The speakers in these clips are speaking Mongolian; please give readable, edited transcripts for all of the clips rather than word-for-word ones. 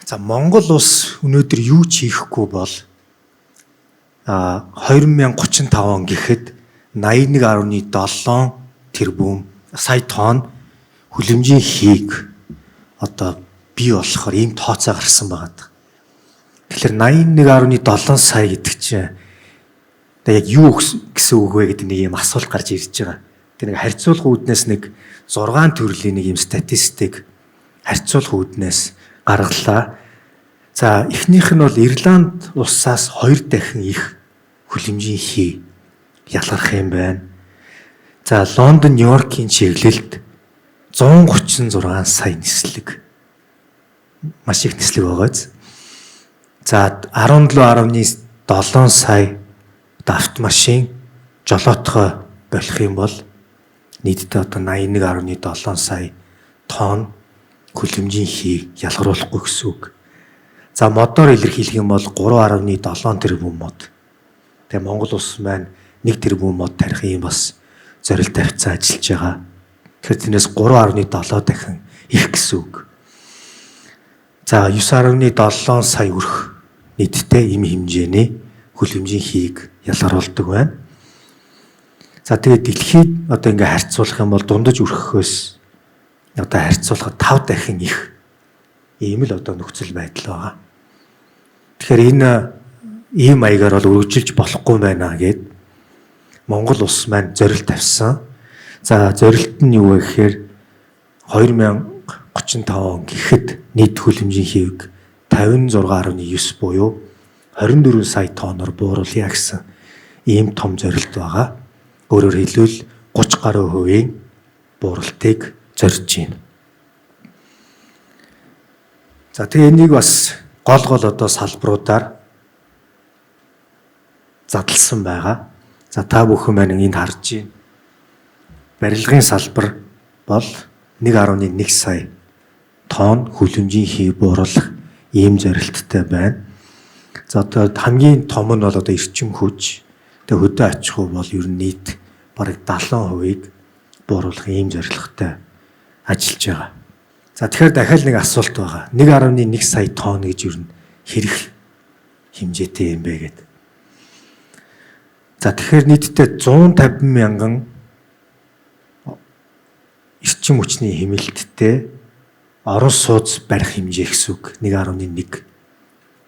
За, Монгол улс өнөөдөр юу ч хийхгүй бол 2035 он гэхэд 81.7 тэрбум сая тонн хүлэмжийн хийг одоо бий болохоор ийм тооцоо гарсан байгаа. Тэгэхээр 81.7 сая гэдэг чинь одоо яг юу гэсэн үг вэ гэдэг нэг ийм асуулт гарч ирж байгаа. Тэр нэг харьцуулах үүднээс нэг 6 төрлийн нэг ийм статистик харьцуулах үүднээс гаргалаа. За, эхнийх нь бол Ирланд улсаас 2 дахин их хүлэмжийн хий ялгарх юм байна. За, Лондон, Нью-Йоркийн чиглэлд 136 сая нислэг. Маш их нислэг байгааз. За, 17.7 сая автомашин жолоотгой болох юм бол нийтдээ одоо 81.7 сая тонн хүлэмжийн хий ялгаруулахгүй гэсэн үг. За, модоор илэрхийлэх юм бол 3.7 тэрбум мод. Тэгээ Монгол улс маань 1 тэрбум мод тарих юм бас зорилт тавьцаа ажиллаж байгаа. Тэгэхээр тэрнээс 3.7 дахин их гэсэн үг. За, 9.7 сая өрх нийтдээ ийм хэмжээний хүлэмжийн хийг ялгаруулдаг байна. За, тэгээд дэлхийд одоо ингээ харьцуулах юм бол дундаж өрхөхөөс одоо харьцуулахад 5 дахин их ийм л одоо нөхцөл байдал байгаа. Тэгэхээр энэ ийм маягаар бол өргөжилж болохгүй байна гэд Монгол улс маань зорилт тавьсан. За, зорилт нь юу вэ гэхээр 2035 он гэхэд нийт хүлэмжийн хэвг 56.9 буюу 24 сая тонноор бууруулъя гэсэн ийм том зорилт байгаа. Өөрөөр хэлбэл 30 гаруй хувийн бууралтыг зорж байна. За, тэгээ энийг бас гол гол одоо салбаруудаар задлсан байгаа. За, та бүхэн маань энд харж байна. Барилгын салбар бол 1.1 сая тонн хүлэмжийн хий бууруулах ийм зорилттой байна. За, одоо хамгийн том нь бол одоо эрчим хүч, тэгээ хөдөө аж ахуй бол ер нь нийт бараг 70%-ийг бууруулах ийм зорилготой ажиллаж байгаа. За, тэгэхээр дахиад нэг асуулт байгаа. 1.1 сая тонн гэж ер нь хэрэг хэмжээтэй юм бэ гэдэг. За, тэгэхээр нийтдээ 150 мянган эрчим хүчний хэмнэлттэй орон сууц барих хэмжээ гэсэн үг. 1.1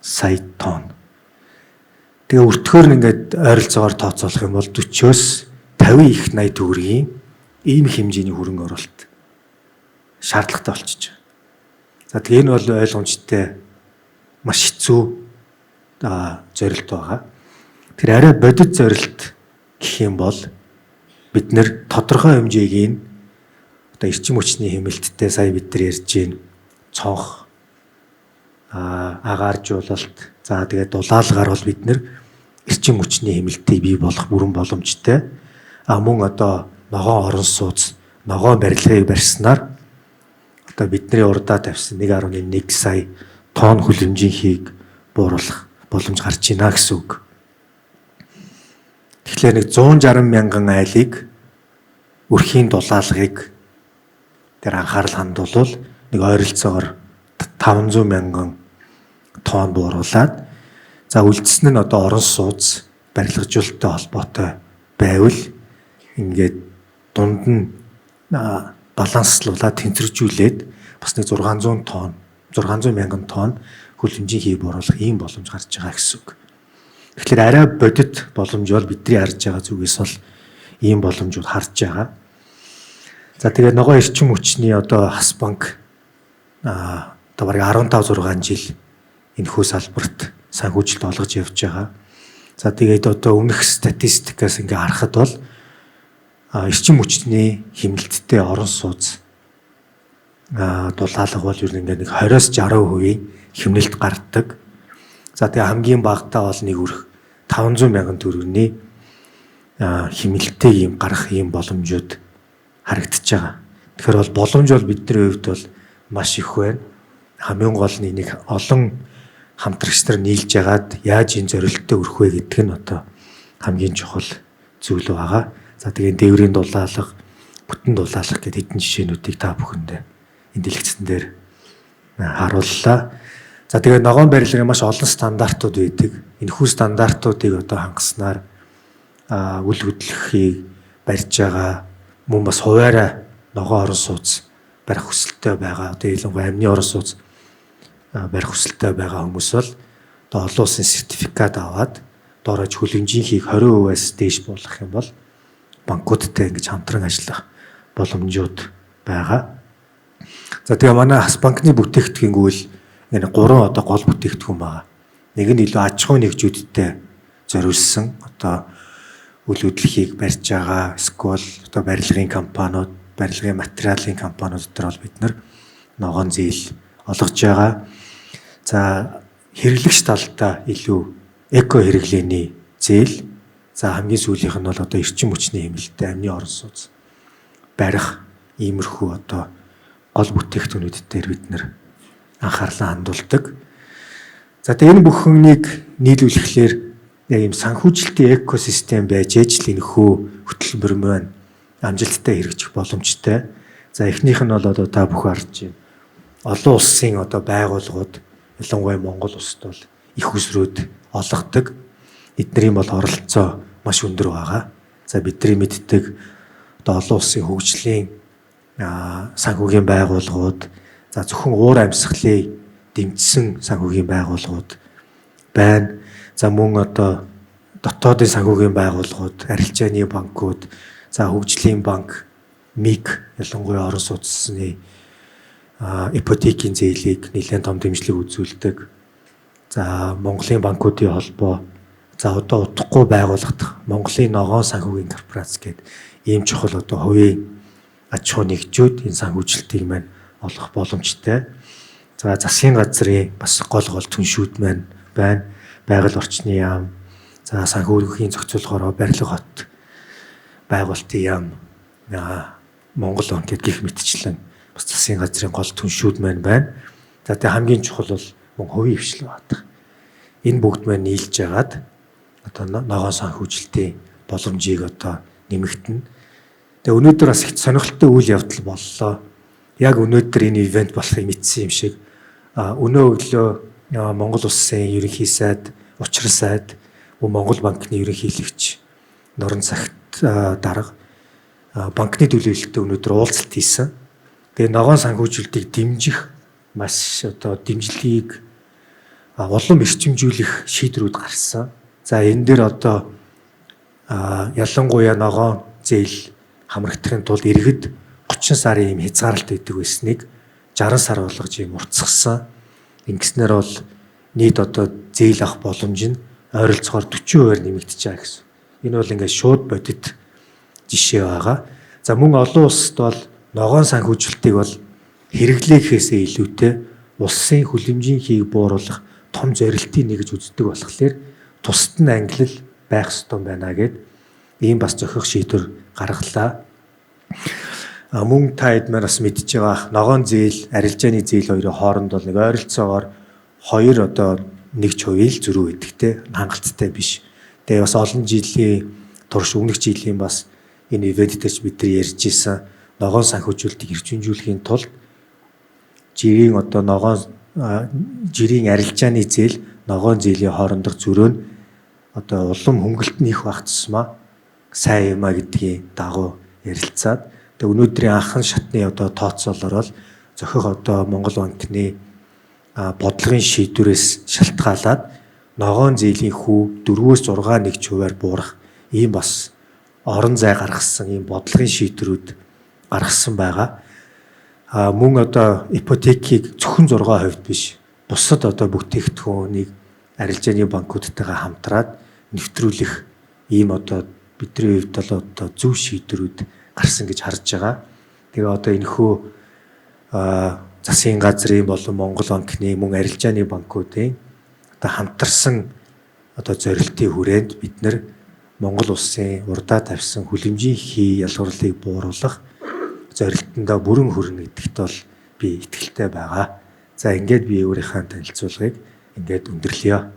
сая тонн. Тэгээ өртгөөр нь ингээд ойролцоогоор тооцоолох юм бол 40-оос 50 их 80 төгрөгийн ийм хэмжээний хөрөнгө оруулалт шаардлагатай болчихж байгаа. За, тэгээ энэ бол ойлгомжтой маш хэцүү зорилт байгаа. Тэр арай бодит зорилт гэх юм бол бид нэр тодорхой хэмжээг нь одоо эрчим хүчний хэмнэлттэй сая бид нар ярьж байна. Цонх, агааржуулалт, за тэгээд дулаалгаар бол бид нэр эрчим хүчний хэмнэлтийг бий болох бүрэн боломжтой. А мөн одоо ногоон орон сууц, ногоон барилгыг барьснаар одоо бидний урдаа тавьсан 1.1 сая тонн хүлэмжийн хийг бууруулах боломж гарч байна гэсэн үг. Тэгэхээр нэг 160 мянган айлыг өрхийн дулаалгыг тэр анхаарал хандуулвал нэг ойролцоогоор 500 мянган тонн бууруулад, за үлдсэн нь одоо орон сууц барилгажуулалттай холбоотой байвал ингээд дунд нь баланслуулаад тэнцвэржүүлээд бас нэг 600 тонн, 600 мянган тонн хүлэмжийн хий бууруулах ийм боломж гарч байгаа гэсэн үг. Тэгэхээр арай бодит боломж бол бидний харж байгаа зүгээс бол ийм боломжууд харж байгаа. За, тэгээ ногоо эрчим хүчний одоо Хас банк одоо бараг 15 6 жил энэхүү салбарт санхүүжилт олгож явж байгаа. За, тэгээд одоо өмнөх статистикаас ингээ харахад бол эрчим хүчний хэмнэлттэй орон сууц дулаалга бол ер нь ингээ нэг 20-оос 60% хэмнэлт гардаг. За, тэгээ хамгийн багадаа бол нэг өрх 500 мянган төгрөгийн хэмнэлтийг юм гарах ийм боломжууд харагдаж байгаа. Тэгэхээр бол боломж бол бидний хувьд бол маш их байна. Хамгийн гол нь энийг олон хамтрагч нар нийлж ягаад яаж энэ зорилттой өрөх вэ гэдэг нь одоо хамгийн чухал зүйл байгаа. За, тэгээ дээврийн дулаалга, бүтэн дулаалга гэдэг хэдэн жишээнүүдийг та бүхэндээ энэ дэлгэцэн дээр харууллаа. За, тэгээ ногоон барилгын маш олон стандартууд байдаг. Энэхүү стандартуудыг одоо хангаснаар үл хөдлөхийг барьж байгаа, мөн бас хуваараа ногоон орон сууц барих хүсэлтэй байгаа. Одоо ялангуяа амны орон сууц барих хүсэлтэй байгаа хүмүүс бол одоо олон улсын сертификат аваад доорож хүлэмжийн хийг 20%-аас дээш буулгах юм бол банкудтай ингэж хамтран ажиллах боломжууд байгаа. За, тэгээ манай Хас банкны бүтээгдэхүүн энэ гурван одоо гол бүтээгдэхүүн байгаа. Нэг нь илүү аж ахуйн нэгжүүдтэй зориулсан, одоо үл хөдлөхийг барьж байгаа эсвэл одоо барилгын компаниуд, барилгын материалын компаниуд дээр бол бид нар ногоон зээл олгож байгаа. За, хэрэглэгч талдаа илүү эко хэрэглээний зээл. За, хамгийн сүүлийнх нь бол одоо эрчим хүчний хэмнэлттэй амны орон сууц барих иймэрхүү одоо гол бүтээгдэхүүнүүд дээр бид нар анхаарлаа хандуулдаг. За, тэгээ энэ бүхнийг нийлүүлэхлээр яг ийм санхүүжилтийн экосистем байж ээж л энэхүү хөтөлбөр маань амжилттай хэрэгжих боломжтой. За, эхнийх нь бол одоо та бүхэн харж байна. Олон улсын одоо байгууллагууд, ялангуяа Монгол улсад бол их усрүүд олгодог. Эднэрийн бол оролцоо маш өндөр байгаа. За, бидний мэддэг одоо олон улсын хөгжлийн санхүүгийн байгууллагууд, за, зөвхөн уур амьсгалыг дэмжсэн санхүүгийн байгууллагууд байна. За, мөн одоо дотоодын санхүүгийн байгууллагууд, арилжааны банкуд, за, хөгжлийн банк, МИГ ялангуяа орон сууцны ипотекийн зээлийг нэлээд том дэмжлэг үзүүлдэг. За, Монголын банкуудын холбоо, за, одоо удахгүй байгуулагдах Монголын ногоон санхүүгийн корпорац гэдэг ийм чухал одоо хувийн аж ахуй нэгжүүд энэ санхүүжилтийг маань олох боломжтой. За, засгийн газрын бас гол гол түншүүд маань байна. Байгаль орчны яам, за, санхүүгийн зохицуулгаараа барилга хот байгуулалтын яам, Монгол банк гэх мэтчлэн бас засгийн газрын гол түншүүд маань байна. За, тэгээ хамгийн чухал бол мөн хувийн хвшил байна. Энэ бүгд маань нийлж жагаад одоо ногоон санхүүжилтийн боломжийг одоо нэмэгдэнэ. Тэгээ өнөөдөр бас их сонирхолтой үйл явдал боллоо. Яг өнөөдөр энэ event болохыг мэдсэн юм шиг өнөө өглөө Монгол улсын ерөнхий сайд, Учрал сайд, Монгол банкны ерөнхийлөгч Норон цагт дарга банкны төлөөлөлтөд өнөөдөр уулзалт хийсэн. Тэгээ ногоон санхүүжилтийг дэмжих маш одоо дэмжлэгийг улам эрчимжүүлэх шийдвэрүүд гарсан. За, энэ дээр одоо ялангуяа ногоон зээл хамрагдахын тулд иргэд 30 сарын ийм хязгаарлалт өгдөг байсныг 60 сар болгож ийм уртасгасан. Ингэснээр бол нийт одоо зээл авах боломж нь ойролцоогоор 40%-аар нэмэгдэж байгаа гэсэн. Энэ бол ингээд шууд бодит жишээ байгаа. За, мөн олон улсад бол ногоон санхүүжилтийг бол хэрэглээхээсээ илүүтэй улсын хүлэмжийн хийг бууруулах том зорилтын нэг гэж үздэг болохоор тусад нь ангилал байх ёстой байна гэд ийм бас зохих шийдвэр гаргалаа. Мөн та хэд маань бас мэдж байгаа, ногоон зээл, арилжааны зээл хоёрын хооронд бол нэг ойролцоогоор 2 одоо 1% л зөрүү байдаг те, хангалттай биш. Тэгээ бас олон жилийн турш, өмнөх жилийн бас энэ event дээр ч бид нар ярьж исэн, ногоон санхүүжүүлэлтийг эрчимжүүлэхийн тулд жирийн одоо ногоон жирийн арилжааны зээл, ногоон зээлийн хоорондох зөрөө нь одоо улам хөнгөлт нь их байх тусмаа сайн юм а гэдгийн дагуу ярилцаад, тэгээ өнөөдрийн анхан шатны одоо тооцоолоор бол зохих одоо Монгол банкны бодлогын шийдвэрээс шалтгаалаад ногоон зээлийн хүү 4-өөс 6 нэгж хувиар буурах ийм бас орон зай гаргасан, ийм бодлогын шийдвэрүүд гаргасан байгаа. Мөн одоо ипотекийг зөвхөн 6% биш, бусад одоо бүтээгдэхүүнийг арилжааны банкудтайгаа хамтраад нэвтрүүлэх ийм одоо бидний хувьд бол одоо зөв шийдвэрүүд гарсан гэж харж байгаа. Тэгээ одоо энэхүү засгийн газрын болон Монгол банкны, мөн арилжааны банкуудын одоо хамтарсан одоо зорилтын хүрээнд бид нар Монгол улсын урдаа тавьсан хүлэмжийн хий ялгуурлыг бууруулах зорилтондоо бүрэн хүрнэ гэдэгт бол би итгэлтэй байгаа. За, ингээд би өөрийнхөө танилцуулгыг ингээд өндөрлөё.